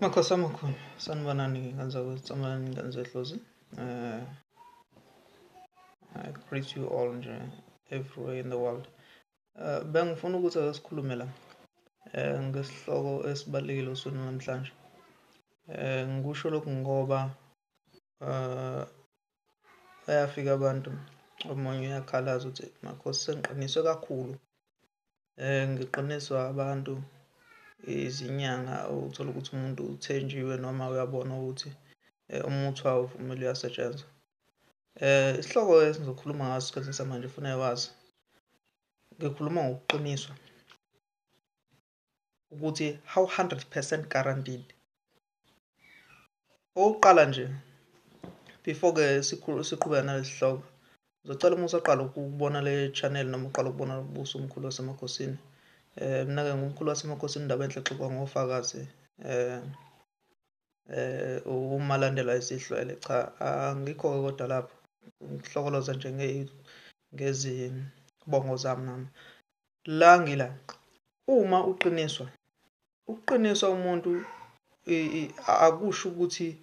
Makhosi amakhulu, sanibonani ngane sanibonani ngane zedlozi. I greet you all nje everywhere in the world. Bengifuna ukuthi ake sikhulume la ngesihloko esibalulekile osukwini namhlanje. Ngikusho lokhu ngoba bayafika abantu, omunye uyakhalaza ukuthi makhosi sengiqiniswe kakhulu. Ngiqiniswa abantu izinyanga, uthola ukuthi umuntu uthenjiwe noma uyabona ukuthi umuthi awuvumile uyasetshenzwa. Isihloko esizokhuluma ngaso esikhathini samanje ufuna wazi. Ngikhuluma ngokuqiniswa ukuthi how 100% guaranteed. Okokuqala nje before ke siqhubeka nalesi sihloko, ngizocela uma usaqala ukubona le channel noma uqala ukubona ubuso omkhulu wasemakhosini. Mina-ke ngumkhulu wasemakhosini, indaba enhle exoxwa ngofakazi. Umalandela isihlwele, cha angikho-ke kodwa lapho ngihlokoloza nje ngezibongo zami nami. La ngila uma uqiniswa, ukuqiniswa umuntu akusho ukuthi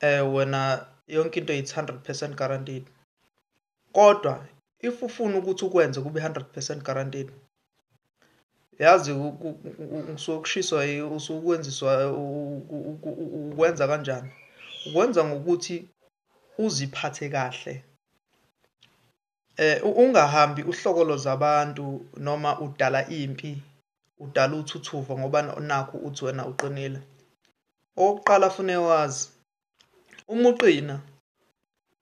wena yonke into it's 100% guaranteed. Kodwa if ufuna ukuthi ukwenze kube 100% guaranteed, yazi usuke kushiswa usukwenziswa ukwenza kanjani? Ukwenza ngokuthi uziphathe kahle. Ungahambi uhlokoloza abantu noma udala impi, udala uthuthuva ngoba nakhu uthi wena uqinile. Okokuqala fune wazi, uma uqina,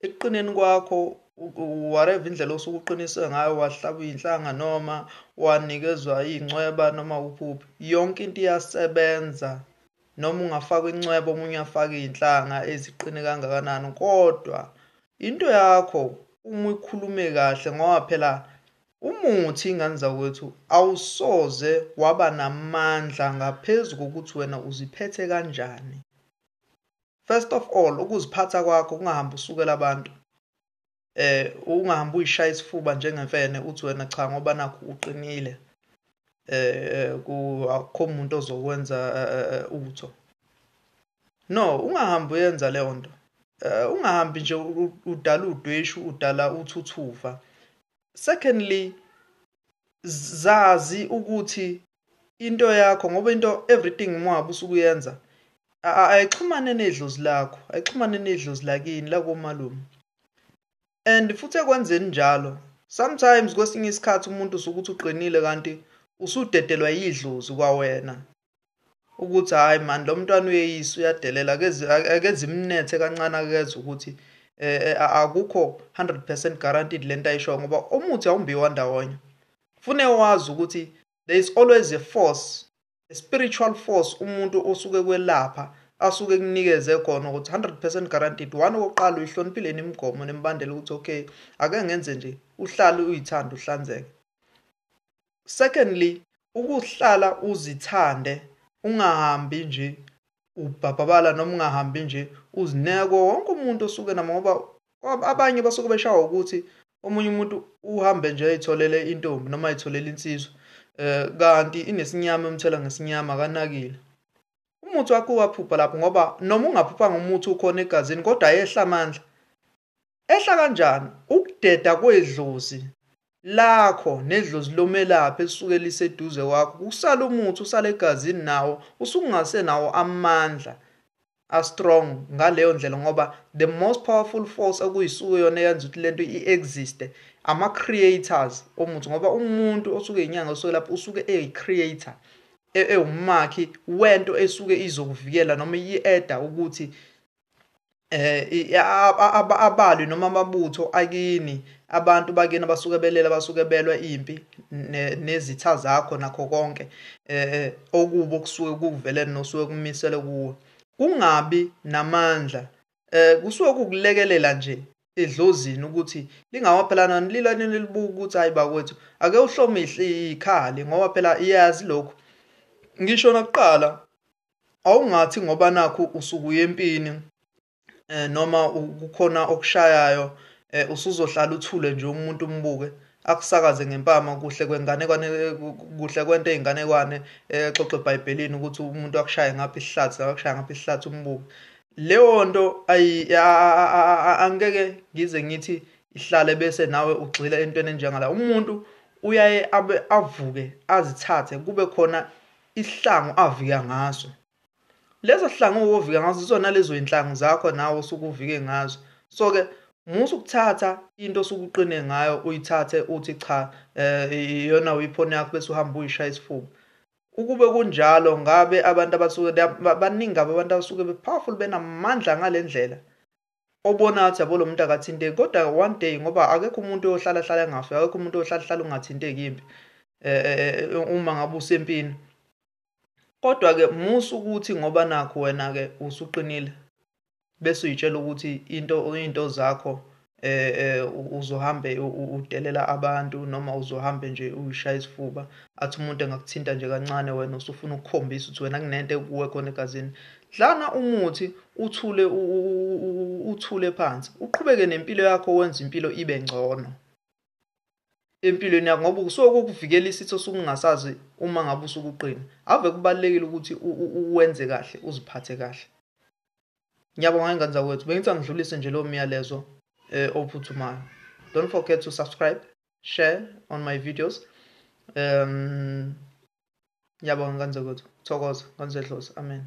ekuqineni kwakho whatever indlela osuke uqiniswe ngayo, wahlaba iy'nhlanga noma wanikezwa iy'ncweba noma uphuphi, yonke into iyasebenza. Noma ungafaka incweba, omunye afake iy'nhlanga eziqine kangakanani, kodwa into yakho uma uyikhulume kahle, ngoba phela umuthi ingane zakwethu awusoze waba namandla ngaphezu kokuthi wena uziphethe kanjani. First of all, ukuziphatha kwakho, ungahambi usukela abantu, ungahambi uyishaya isifuba njengemfene uthi wena cha ngoba nakhu uqinile, akukho umuntu ozokwenza utho. No, ungahambi uyenza leyo nto. Ungahambi nje udala udweshu, udala uthuthuva. Secondly, zazi ukuthi into yakho, ngoba into everything uma ngabe usuke uyenza ayixhumane nedlozi lakho, ayixhumane nedlozi lakini lakomalume. And futhi ekwenzeni njalo, sometimes kwesinye isikhathi umuntu usuke uthi uqinile kanti usudedelwa yidlozi kwawena. Ukuthi hayi man, lo mntwana uyeyisa, uyadelela, akeze imnethe kancane, akeze ukuthi akukho 100% guaranteed lento ayishoyo, ngoba umuthi awumbiwa ndawonye. Fune wazi ukuthi there is always a force, a spiritual force umuntu osuke kwelapha asuke kunikeze khona ukuthi 100% guaranteed. One, okokuqala uyihloniphile imigomo nemibandela ukuthi okay, ake ngenze nje, uhlale uyithanda uhlanzeke. Secondly, ukuhlala uzithande, ungahambi nje ubhabhabala noma ungahambi nje uzineke wonke umuntu osuke noma, ngoba abanye basuke beshawa ukuthi omunye umuntu uhambe nje ayitholele intombi noma ayitholele insizwa, kanti inesinyama emthela ngesinyama akanakile. Umuthi wakho uwaphupha lapho, ngoba noma ungaphuphanga umuthi ukhona egazini, kodwa ayehla amandla. Ehla kanjani? Ukudeda kwedlozi lakho nedlozi lomelaphi elisuke liseduze kwakho, kusala umuthi usale egazini nawo usungasenawo amandla a-strong ngaleyo ndlela, ngoba the most powerful force okuyisuke yona eyenza ukuthi lento i-existe ama-creators omuthi, ngoba umuntu osuke inyanga osuke lapho usuke eyi-creator, ewumakhi wento esuke izokuvikela noma i-eda ukuthi abalwi noma amabutho akini, abantu bakini abasuke belela, abasuke belwa impi nezitha zakho nakho konke okubi okusuke kuvelele nosuke kumisele kuwe, kungabi namandla. Kusuke kukulekelela nje edlozini ukuthi lingawa phela nani lilwane libuka ukuthi hayi bakwethu ake uhlome ikhali, ngoba phela iyazi lokho. Ngisho nakuqala awungathi ngoba nakho usuke uye empini noma kukhona okushayayo, usuzohlala uthule nje umuntu umbuke. akusakaze ngempama kuhle kwenganekwane, kuhle kwento eyinganekwane exoxe eBhayibhelini ukuthi umuntu akushaye ngapha isihlathi, akushaye ngapha isihlathi umbuke. Leyo nto angeke ngize ngithi ihlale bese nawe ugxila entweni enjengala. Umuntu uyaye abe avuke azithathe, kube khona isihlangu avika ngaso. Lezo sihlangu ovika ngazo izona lezo inhlangu zakho nawe osuke uvike ngazo. So-ke musa ukuthatha into osuke uqine ngayo uyithathe uthi cha, iyona weapon yakho bese uhamba uyishaya isifuba. Ukube kunjalo ngabe abantu abasuke baningi abantu abasuke be-powerful benamandla ngale ndlela, obona ngathi yabo lo muntu akathinteki, kodwa one day, ngoba akekho umuntu oyohlala hlala engafi, akekho umuntu oyohlala hlala ungathinteki impi uma ngabe usempini. Kodwa-ke musa ukuthi ngoba nakho wena-ke usuqinile bese uyitshela ukuthi into zakho uzohambe udelela abantu, noma uzohambe nje uyishaya isifuba, athi umuntu engakuthinta nje kancane wena usufuna ukukhombisa ukuthi wena kunento ekuwe khona egazini. Dlana umuthi uthule, uthule phansi, uqhubeke nempilo yakho, wenze impilo ibe ngcono empilweni yakho, ngoba kusuke kukuvikela isitho osuke ungasazi uma ngabe usuke uqina. Ave kubalulekile ukuthi uwenze kahle, uziphathe kahle. Ngiyabonga ngane zakwethu, bengithi angidlulise nje lo myalezo ophuthumayo. Don't forget to subscribe, share on my videos. Ngiyabonga ngane zakwethu. Thokoza, ngane zedlozi. Amen.